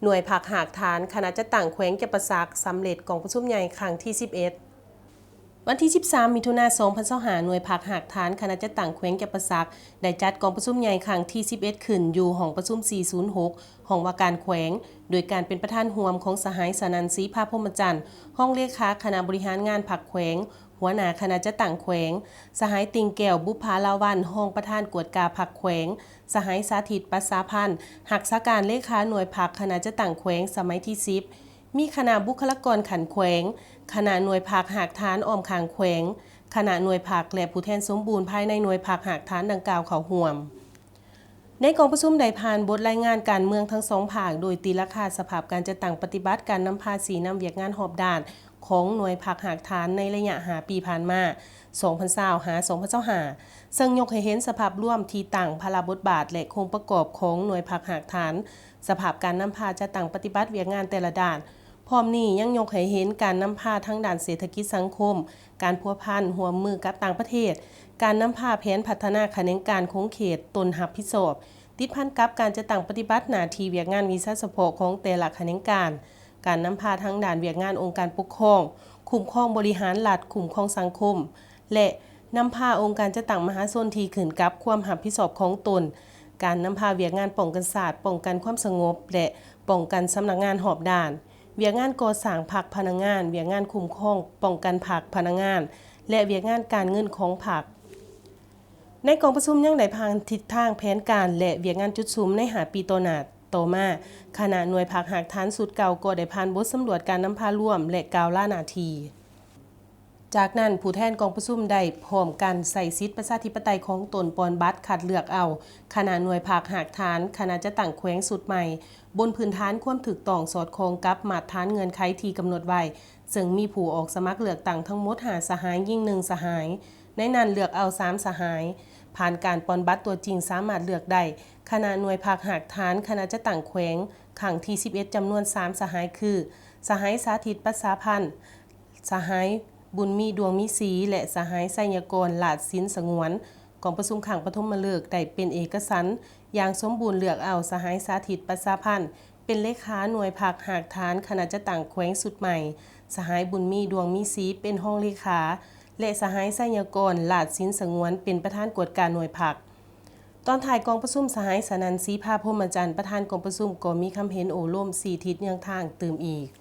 ໜ່ວຍພັກຮາກຖານຄະນະຈັດຕັ້ງແຂວງຈຳປາສັກ ສຳເລັດກອງປະຊຸມໃຫຍ່ຄັ້ງທີສິບເອັດ. ວັນທີສິບສາມ ມິຖຸນາ ສອງພັນຊາວຫ້າ ໜ່ວຍພັກຮາກຖານຄະນະຈັດຕັ້ງແຂວງຈຳປາສັກ ໄດ້ຈັດກອງປະຊຸມໃຫຍ່ຄັ້ງທີສິບເອັດ ຂຶ້ນຢູ່ຫ້ອງປະຊຸມ ສີ່ສູນຫົກ ຫ້ອງວ່າການແຂວງ ໂດຍການເປັນປະທານຮ່ວມຂອງສະຫາຍ ສະໜັນ ສີພາພົມມະຈັນ ຮອງເລຂາຄະນະບໍລິຫານງານພັກແຂວງ, ຫົວໜ້າຄະນະຈັດຕັ້ງແຂວງ, ສະຫາຍ ຕິ່ງແກ້ວ ບຸບຜາລາວັນ ຮອງປະທານກວດກາພັກແຂວງ, ສະຫາຍ ສາທິດ ປັດສາພັນ ຮັກສາການເລຂາໜ່ວຍພັກຄະນະຈັດຕັ້ງແຂວງສະໄໝທີສິບ, ມີຄະນະບຸກຄະລາກອນຂັ້ນແຂວງ, ຄະນະໜ່ວຍພັກຮາກຖານອ້ອມຂ້າງແຂວງ, ຄະນະໜ່ວຍພັກ ແລະ ຜູ້ແທນສົມບູນພາຍໃນໜ່ວຍພັກຮາກຖານດັ່ງກ່າວເຂົ້າຮ່ວມ. ໃນກອງປະຊຸມໄດ້ຜ່ານບົດລາຍງານການເມືອງທັງສອງພາກ ໂດຍຕີລາຄາສະພາບການຈັດຕັ້ງປະຕິບັດການນຳພາຊີ້ນຳວຽກງານຮອບດ້ານຂອງໜ່ວຍພັກຮາກຖານໃນໄລຍະຫ້າປີຜ່ານມາ ສອງພັນຊາວ ຫາ ສອງພັນຊາວຫ້າ ເຊິ່ງຍົກໃຫ້ເຫັນສະພາບລວມທີ່ຕັ້ງ, ພາລະບົດບາດ ແລະ ໂຄງປະກອບຂອງໜ່ວຍພັກຮາກຖານ, ສະພາບການນຳພາຈັດຕັ້ງປະຕິບັດວຽກງານແຕ່ລະດ້ານ. ພ້ອມນີ້ຍັງຍົກໃຫ້ເຫັນການນຳພາທາງດ້ານເສດຖະກິດສັງຄົມ, ການພົວພັນຮ່ວມມືກັບຕ່າງປະເທດ, ການນຳພາແຜນພັດທະນາຂະແໜງການຂົງເຂດຕົນຮັບຜິດຊອບ, ຕິດພັນກັບການຈັດຕັ້ງປະຕິບັດໜ້າທີ່ວຽກງານວິຊາສະເພາະຂອງແຕ່ລະຂະແໜງການ, ການນຳພາທາງດ້ານວຽກງານອົງການປົກຄອງ, ຄຸ້ມຄອງບໍລິຫານລັດ, ຄຸ້ມຄອງສັງຄົມ ແລະ ນຳພາອົງການຈັດຕັ້ງມະຫາຊົນທີ່ຂຶ້ນກັບຄວາມຮັບຜິດຊອບຂອງຕົນ, ການນຳພາວຽກງານປ້ອງກັນຊາດ, ປ້ອງກັນຄວາມສະຫງົບ ແລະ ປ້ອງກັນສຳນັກງານຮອບດ້ານ, ວຽກງານກໍ່ສ້າງພັກພະນັກງານ, ວຽກງານຄຸ້ມຄອງປ້ອງກັນພັກພະນັກງານ ແລະ ວຽກງານການເງິນຂອງພັກ. ໃນກອງປະຊຸມຍັງໄດ້ຜ່ານທິດທາງແຜນການ ແລະ ວຽກງານຈຸດສຸມໃນຫ້າປີຕໍ່ໜ້າ. ຕໍ່ມາ, ຄະນະໜ່ວຍພັກຮາກຖານຊຸດເກົ່າກໍໄດ້ຜ່ານບົດສຳຫຼວດການນຳພາລວມ ແລະ ກ່າວລາໜ້າທີ່. ຈາກນັ້ນ, ຜູ້ແທນກອງປະຊຸມໄດ້ພ້ອມກັນໃຊ້ສິດປະຊາທິປະໄຕຂອງຕົນ ປ່ອນບັດຄັດເລືອກເອົາຄະນະໜ່ວຍພັກຮາກຖານຄະນະຈັດຕັ້ງແຂວງຊຸດໃໝ່ ບົນພື້ນຖານຄວາມຖືກຕ້ອງສອດຄ່ອງກັບມາດຖານເງື່ອນໄຂທີ່ກຳນົດໄວ້, ເຊິ່ງມີຜູ້ອອກສະໝັກເລືອກຕັ້ງທັງໝົດຫ້າສະຫາຍ, ຍິງໜຶ່ງສະຫາຍ, ໃນນັ້ນເລືອກເອົາສາມສະຫາຍ ຜ່ານການປ່ອນບັດຕົວຈິງສາມາດເລືອກໄດ້ ຄະນະໜ່ວຍພັກຮາກຖານຄະນະຈັດຕັ້ງແຂວງຄັ້ງທີສິບເອັດ ຈຳນວນສາມສະຫາຍຄື ສະຫາຍ ສາທິດ ປັດສາພັນ, ສະຫາຍ ບຸນມີ ດວງມີສີ ແລະ ສະຫາຍ ໄຊຍະກອນ ລາດສິນສະຫງວນ. ກອງປະຊຸມຄັ້ງປະຖົມມະເລີກໄດ້ເປັນເອກະສັນຢ່າງສົມບູນ ເລືອກເອົາສະຫາຍ ສາທິດ ປັດສາພັນ ເປັນເລຂາໜ່ວຍພັກຮາກຖານຄະນະຈັດຕັ້ງແຂວງຊຸດໃໝ່, ສະຫາຍ ບຸນມີ ດວງມີສີ ເປັນຮອງເລຂາ ແລະ ສະຫາຍ ໄຊຍະກອນ ລາດສິນສະຫງວນ ເປັນປະທານກວດກາໜ່ວຍພັກ. ຕອນທ້າຍກອງປະຊຸມ, ສະຫາຍ ສະໜັນ ສີພາພົມມະຈັນ ປະທານກອງປະຊຸມ ກໍມີຄຳເຫັນໂອ້ລົມຊີ້ທິດເຍືອງທາງຕື່ມອີກ.